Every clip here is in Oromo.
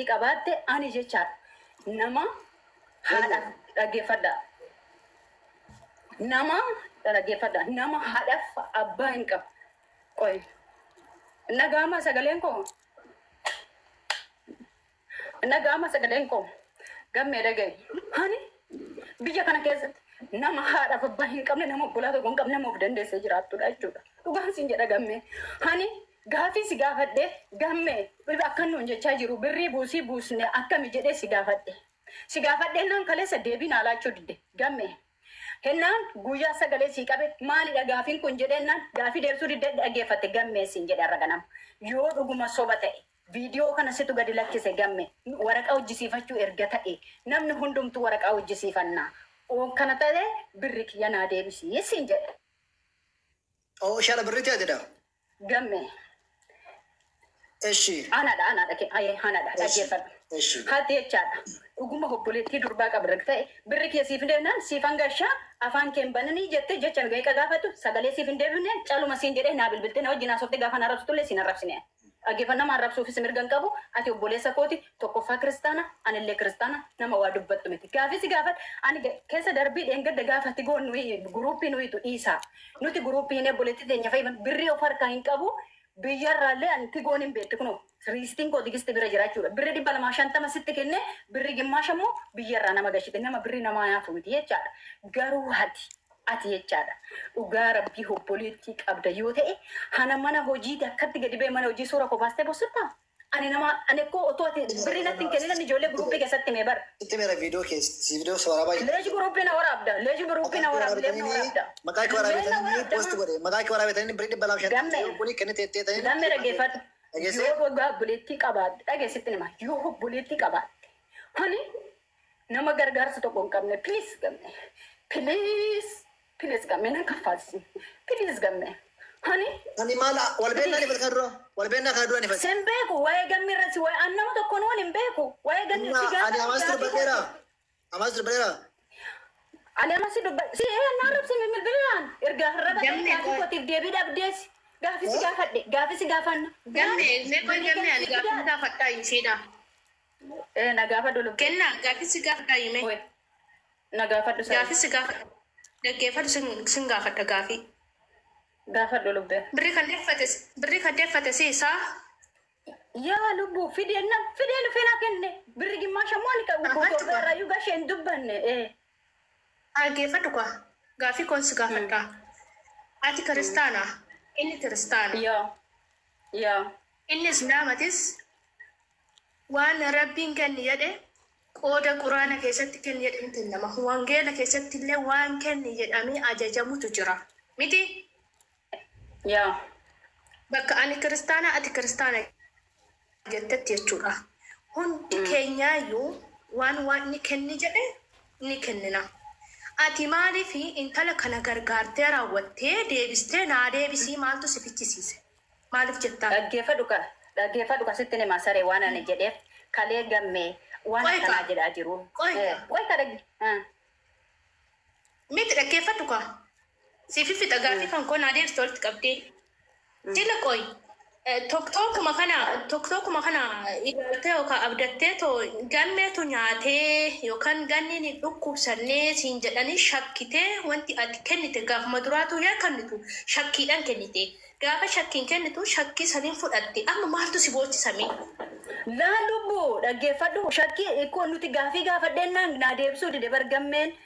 Qabaatte ani jechaadha. Nama haadhaaf dhaggeeffadha. Nama dhaggeeffadha. Nama haadhaaf abbaa hin qabu. Qoy. Nagaama sagaleen koo. Nagaama sagaleen koo. Gammee dhagaye. Ani biyya kana keessatti nama haadhaaf abbaa hin qabne, nama obbolaa tokko hin qabne, nama of dandeessee jiraattudha jechuudha. Dhugaan siin jedha, gammee. Ani gaafii si gaafadhe, gammee, akka nuun jechaa jiru birrii buusii buusne akkami jedhee si gaafadhe. Si gaafadhe naan kaleessa deebii naa laachuu didde, gammee. Hennaan guyyaa sagalee sii qabe maalidha gaafiin kun jedhennaan gaafii deebisuu didde. Dhaggeeffatte, gammee, siin jedhe har'a ganama. Yoo dhuguma soba ta'e, viidiyoo kana situ gadi lakkise, gamme, waraqaa hojjisiifachuu erga ta'e namni hundumtuu waraqaa hojjisiifannaa. Oon kana ta'e birri kiyya naa deebisii siin jedhe. Oo, ishaadha birriitti ati. Gamme. Eshi. Anadha, anadha, anadha, dhaggeeffadhu. Eshi. Haati jechaadha. Dhuguma obboleettii durbaa qabda ta'e birri kee siif hin deebinaan siifan gashaa afaan kee hin bananii jettee jecha nu ga'iqa gaafatu sagalee siif hin deebine caluma siin jedhee naa bilbiltee na wajjin haasofte gaafa na arrabsitullee siin arrabsine. Dhaggeeffannaa arrabsuufis mirga hin qabu. Ati obboleessa kooti, tokkoffaa kiristaana, anillee kiristaana, nama waa dubbattu miti. Gaafii si gaafadha ani keessa darbii dheengadda gaafatti goon nuyi guruupii nuyitu dhiisaa. Nuti guruupii hin obboleettii teenya fayyadaman birrii of harkaa hin qabu. Biyyarraallee ani tigoon hin beektu, kunoo riistiin koo tigisti bira jira jechuudha. Birri 250 sitti kenne, birri gimmaasha immoo biyyarraa nama gashite, nama birrii namaa nyaatu miti jechaadha. Garuu ati jechaadha. Dhugaa rabbii obboleettii qabda yoo ta'e hana mana hojiiti akkatti gadi ba'e mana hojii suura koo baastee bossittaa? Ani nama ani koo otoo ati birrii natti hin kennin ijoollee guruupii keessatti mee bara. Sitti meera viidiyoo keessa viidiyoo waraabaa. Leeji guruupii na waraabda. Leeji guruupii na waraabda. Leeji na waraabda. Maqaa kee waraabetanii post godhe. Maqaa kee waraabetanii birrii 250 Gammee. kuni kennite teetanii. Gammee, dhaggeeffadhu. Dhageessee? Yoo dhugaa obboleettii qabaatte, dhageessitti nima, yoo obboleettii qabaatte ani nama gargaarsa tokko hin qabne, please gamme, please, please gamme, nan kaffaalsi, please gamme, ani Ani maal wal beennaa ni kana dura wal beennaa kana dura ni fedha. Sen beeku waa'ee gamme irratti, waa'ee an nama tokkoon wal hin beeku waa'ee gamme si gaafa Ani amaas dubbadheera. Amaas dubbadheera. Ani amma si dubba si ee na arrabsi bilbilaan erga harraba Gamme, gaafii kootiif deebii dhabdees gaafii si gaafadhe, gaafii si gaafanna. Gamme, mee qoy gamme, ani gaafii gaafadhaa isheedha. Ee, na gaafadhu lubbuu. Kennaa gaafii si gaafadhaa hime. Oi. Na gaafadhu sana. Gaafii si gaafadha. Dhaggeeffadhu, sin gaafadha gaafii. Gaafadhu lubbee. Birrii kan deeffate si isaa. Yaa lubbuu, fideen na fidee dhufee naa kenne birri gimmaasha immoo ani qabu Ahaa, Itoophiyaa irraa iyyuu gashee hin dubbanne. Ee. Dhaggeeffadhu kwa. Gaafii koon si gaafadha. Ati kiristaana. Inni kiristaana. Yaa. Yaa. Inni islaamatis waan rabbiin kenni jedhe qooda quraana keessatti kenni jedhame kennama. Wangeela keessatti illee waan kenni jedhamee ajajamutu jira. Miti? Yaa. Bakka ani kiristaana, ati kiristaana jettetti jechuudha. Hundi keenyaayyuu waan waan kenni jedhe ni kennina. Ati maaliif intala kana gargaartee raawwattee deebistee naa deebisii maaltu si fichisiise? Maaliif jettaa? Dhaggeeffadhu ka dhaggeeffadhu ka sitti nima saree waan ani jedheef kalee gammee waan Qoy ka. akkanaa jedhaa jiru. Qoy ka. Ee, qoy ka dhagge. Ah. Miti, dhaggeeffadhu ka. Siif fixa gaafii kan koo naa deebiste walitti qabdee. Jila qoy. Tokkokkuma kana ilaaltee yookaan abdattee too gammeetu nyaatee yookaan ganni ni dhukkubsannee siin jedhanii shakkitee wanti ati kennite gaafuma duraatu yaa kennitu shakkiidhaan kennite. Gaafa shakkiin kennitu shakkii saniin fudhatte, amma maaltu si boochisame? Laa lubbuu, dhaggeeffadhu, shakkii koo nuti gaafii gaafadheennaan naa deebisuu dide bar gammeen.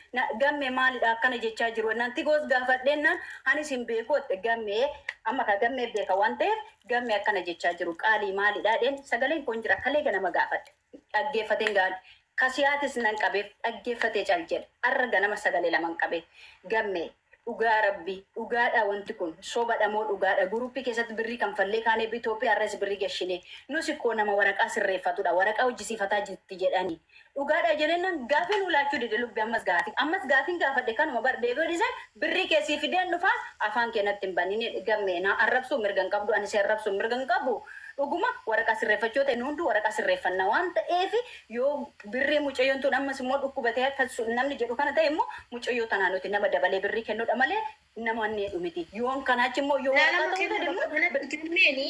Gammee maalidha akkana jechaa jiru naan tigoos gaafadheennaan anis hin beeku jette gammee. Amma ka gammee beeka waan ta'eef gammee akkana jechaa jiru qaalii maalidha dheen sagaleen kun jira kalee ganama gaafadhe dhaggeeffateen gaali kasiyaatis nan qabeef dhaggeeffatee cal jedhe. Arra ganama sagalee laman qabeef, gammee, dhugaa rabbii dhugaadha, wanti kun sobadha moo dhugaadha? Guruppii keessatti birrii kanfallee kaanee Itoophiyaa irras birrii gashine, nus ikkoo nama waraqaa sirreeffatudha, waraqaa hojjisiifataa jirti jedhanii dhugaadha jedhennaan gaafii nu laachuu dide lubbi. Ammas gaafiin gaafadhe kanuma bar deebi'uu dhiisan birrii keessii fideen dhufaan afaan keenyatti hin banine. Gammee, na arrabsuu mirga hin qabdu, ani si arrabsuu mirga hin qabu. Dhuguma waraqaa sirreeffachuu ta'e nu hunduu waraqaa sirreeffanna waan ta'eef yoo birrii mucayyoon tun ammas immoo dhukkubatee akka namni jedhu kana ta'e immoo mucayyoo tanaa nuti nama dabalee birrii kennuudha malee nama inni miti. Yoon kanaachi immoo yoo Laalama waraqaa ta'uu kenna dide bakka immoo kanatti galmeeni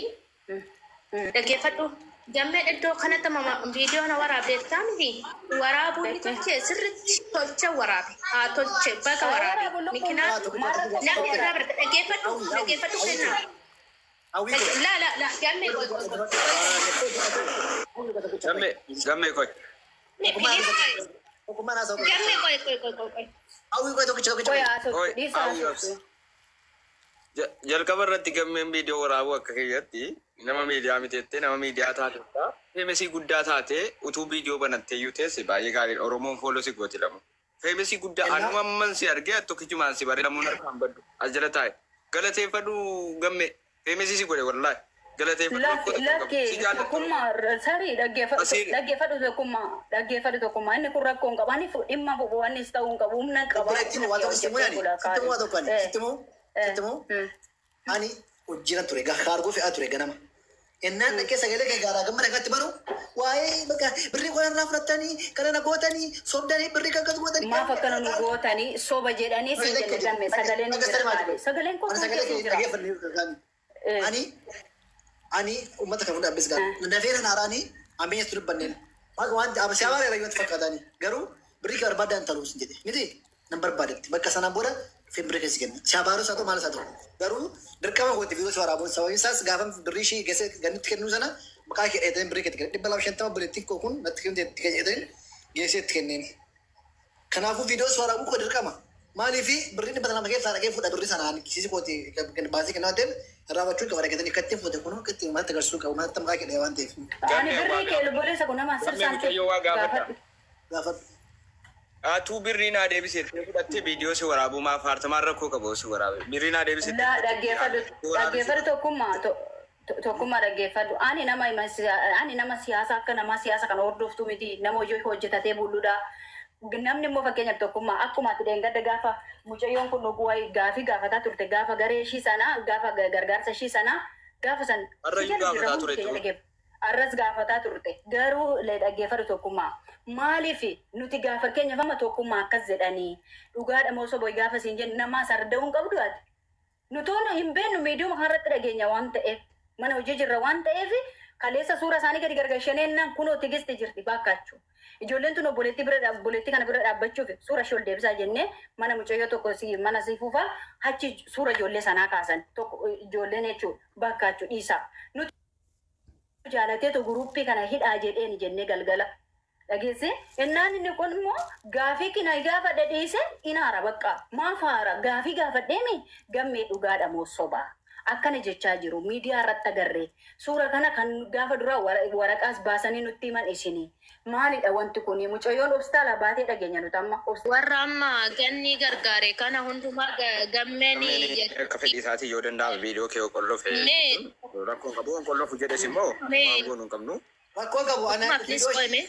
dhaggeeffadhu. Gammeen iddoo kanatti mama viidiyoo na waraabdeettaa miti. Waraabuu ni tolchee sirriitti tolchee waraabe. Haa tolchee baga waraabe. Mikinaatu namni irraa barate dhaggeeffadhu dhaggeeffadhu kennaa. La la la gammee qoy qoy qoy. Gammee gammee qoy. Gammee qoy qoy qoy qoy qoy. Hawwii qoy tokkicha tokkicha. Qoy haasoftu Qoy dhiisa hawwii haasoftu. obsi. Jalqaba irratti gammeen viidiyoo waraabuu akka kiyyatti nama miidiyaa miti jettee nama miidiyaa taate famous guddaa taate utuu viidiyoo banattee iyyuu teesse baay'ee gaariidha. Oromoon follow si gooti lamu. Famous guddaa anuma amman si argee tokkichumaan si bare lamuun harkaan baddu as jala taa'e. Galateeffadhu gammee famous si godhe wallaahi. Galateeffadhu rakkoo tokko hin qabu. Lakki Si jaallattu. tokkummaa sarii dhaggeeffadhu Asiin dhaggeeffadhu tokkummaa dhaggeeffadhu tokkummaa inni kun rakkoo hin qabu ani dhimma wannis ta'uu hin qabu humna hin qabu Obboleettiin waa tokko sitti muu yaani? Sitti muu waa tokko ani? Sitti muu? Sitti muu? Ani hojii ture kaargoo fe'aa ture ganama. Innaan dhaqee sagalee kee gaaraa gamma dhaqatti baru waa'ee bakka birrii qola irraa fudhattanii kana na gootanii sobdanii birrii kan akkas gootanii. Maaf akkana nu gootanii soba jedhanii siin jenne gamme sagaleen ni jira kaale sagaleen kun Ani kun sagalee keessa kee jira. dhaggeeffadhu. Ani ani uummata kan hunda abbis gaara. Dafeera naaraanii ammayya ture banneen. Waan siyaabaa reera yoo fakkaatanii garuu birrii kee barbaadaan ta'uu sin jedhe miti nan barbaadetti bakka sanaan booda dhufee birrii keessa kenna. Siyaabaarus haa ta'u maalis haa ta'u garuu dirqama kooti viidiyoo si waraabuun sababiin isaas gaafa birrii ishii geesse gannitti kennuu sana maqaa kee dheetanii birrii keetti kenna 250 obboleettiin koo kun natti kennite itti kenneetanii geessee itti kenneen. Kanaafuu viidiyoo si waraabuu koo dirqama. Maaliif birrii 200 keessaa dhaqee fuudha birrii sanaan kiisii kooti baasii kennaa ta'eef raawwachuu qaba dhaqeetanii akka ittiin fuute kun akka ittiin uummata agarsiisuu qabu uummata maqaa kee dhahee waan ta'eef. Ani gammee waa birrii kee gaafadha. lubbuleessa kun nama Gammee sirsaanti mucayyoo waa gaafadha. gaafadhu. Gaafadhu. Atuu birrii naa deebisettee fudhattee viidiyoo si waraabuu maaf haartamaan rakkoo qabu si waraabe. Birrii naa deebisettee La fudhattee dhaggeeffadhu waraabee si dhaggeeffadhu tokkummaa tokkummaa dhaggeeffadhu ani nama ani nama siyaasa akka nama siyaasa kana hordoftu miti nama hojii hojjetatee bulluudha. Namni immoo fakkeenyaaf tokkummaa akkuma ati dheengadda gaafa mucayyoon kun dhuguu wayii gaafii gaafataa turte gaafa garee ishii sanaa gaafa gargaarsa ishii sanaa gaafa san Har'a si iyyuu jala jirra gaafataa hundi ture keenya turu. dhaggeeffa. Arras gaafataa turte garuu lee dhaggeeffadhu tokkummaa maaliif nuti gaafa keenyaaf amma tokkummaa akkas jedhanii dhugaadha moo soba gaafa siin jennu namaa sarda'uu hin qabdu ati. Nutoon hin beeknu miidiyuma kanarratti dhageenya waan ta'eef mana hojii jirra waan ta'eef kaleessa suura isaanii gadi gargalchaneennan kunoo tigisti jirti baakkaachuu. Ijoolleen tun obboleettii bira obboleettii kana bira dhaabbachuuf suura ishee ol deebisaa jennee mana mucayyoo tokko si mana si fuufaa achi suura ijoollee sanaa kaasan tokko ijoolleen jechuudha baakkaachuu dhiisaa. Nuti jaalateetu guruppii kana hidhaa jedheen jennee galgala. Dhageesse innaan inni kun immoo gaafii kina gaafadhe dhiise inaara bakka maaf haara gaafii gaafadheemi gammee dhugaadha moo sobaa akkana jechaa jiru miidiyaa irratti agarree suura kana kan gaafa duraa waraqaas baasanii nutti himan isinii maalidha wanti kun mucayyoon obstaala baatee dhageenya nuti amma Warra amma ganni gargaare kana hundumaa gammeen Gammeen akka fedhii isaatii yoo danda'ame viidiyoo kee qollofe mee rakkoo qabu qollofu jedhes immoo mee waan goonu hin qabnu. Rakkoo qabu ana kuma please viidiyoo qoyme.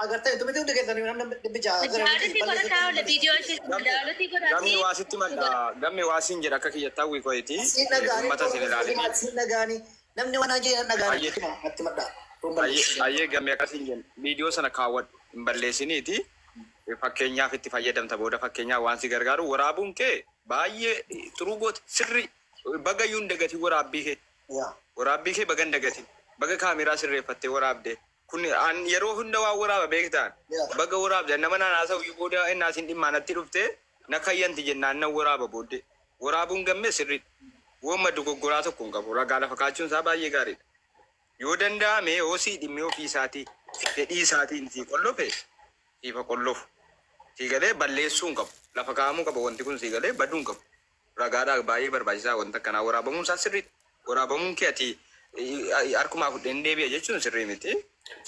agartanii tumiti hundi keessanii namni 600 gara Daawwitii godhataa oola viidiyoo ishee Gamme daawwitii gamme godhatii waa sitti madda gamme waa siin jedha akka kiyyattaa wiikoyti Siin dhagaanii uummata sin ilaalini. siin dhagaanii namni waan hajee dhagaanii Ayyee natti madda. ayyee ayyee gamme akkasiin jenna viidiyoo sana kaawwadhu hin balleessiniiti fakkeenyaaf itti fayyadamta booda fakkeenyaaf waan si gargaaru waraabuun kee baay'ee xuruu goote sirri baga iyyuu hin dagatin waraabbii kee. Waraabbii kee baga hin dagatin baga kaameraa sirreeffattee waraabde kun an yeroo hunda waan waraaba beektaan baga waraabde nama naan haasa'u iyyuu booda innaa siin dhimmaa natti dhufte na kayyanti jennaan nan waraaba booddee waraabuun gammee sirriidha. Wooma dogoggoraa tokko hin qabu ragaa lafa kaachuun isaa baay'ee gaariidha. Yoo danda'ame yoo sii dhimmee ofii isaatii fedhii isaatiin sii qollofe siifa qollofu. Sii galee balleessuu hin qabu. Lafa kaa'amuu qaba wanti kun sii galee baduu hin qabu. Ragaadhaa baay'ee barbaachisaa wanta akkanaa waraabamuun isaa sirriidha. Waraabamuun kee ati harkumaa fudheen deebi'a jechuun sirrii miti.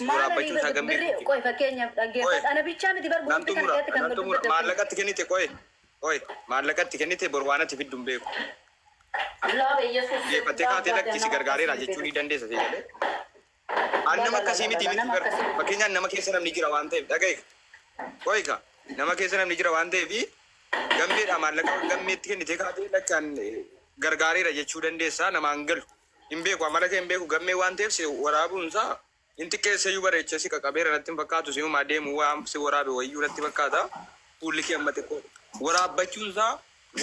Maal Waraabbachuun isaa gammee birrii qoy fakkeenyaaf Qoy dhaggeeffadhu ana bichaa miti bar nan guruppii kana xumura keessatti kan nan xumura dubbate maallaqatti kennite qoy qoy maallaqatti kennite bor waan ati fiddu hin beeku. Laa Yesuus Geeffattee kaatee lakkisi gargaareera jechuu ni dandeessa sii galee. An nama akkasii miti miti Nama bar akkasii miti. fakkeenyaaf nama keessa namni jira waan ta'eef dhaga'i. Qoy ka nama keessa namni jira waan ta'eef gammeedha maallaqa gammeetti kennite kaatee lakkaan gargaareera jechuu dandeessa namaan galu. Hin beeku amala kee hin beeku gammee waan ta'eef si waraabuun isaa hin xiqqeessayyuu bareechee si qaqabeera natti hin fakkaatu si humaa deemu waan si waraabe wayyuu natti fakkaata fuulli kee amma xiqqoo waraabbachuun isaa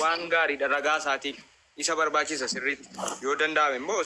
waan gaariidha ragaa isaatiif isa barbaachisa sirriitti yoo danda'ame immoo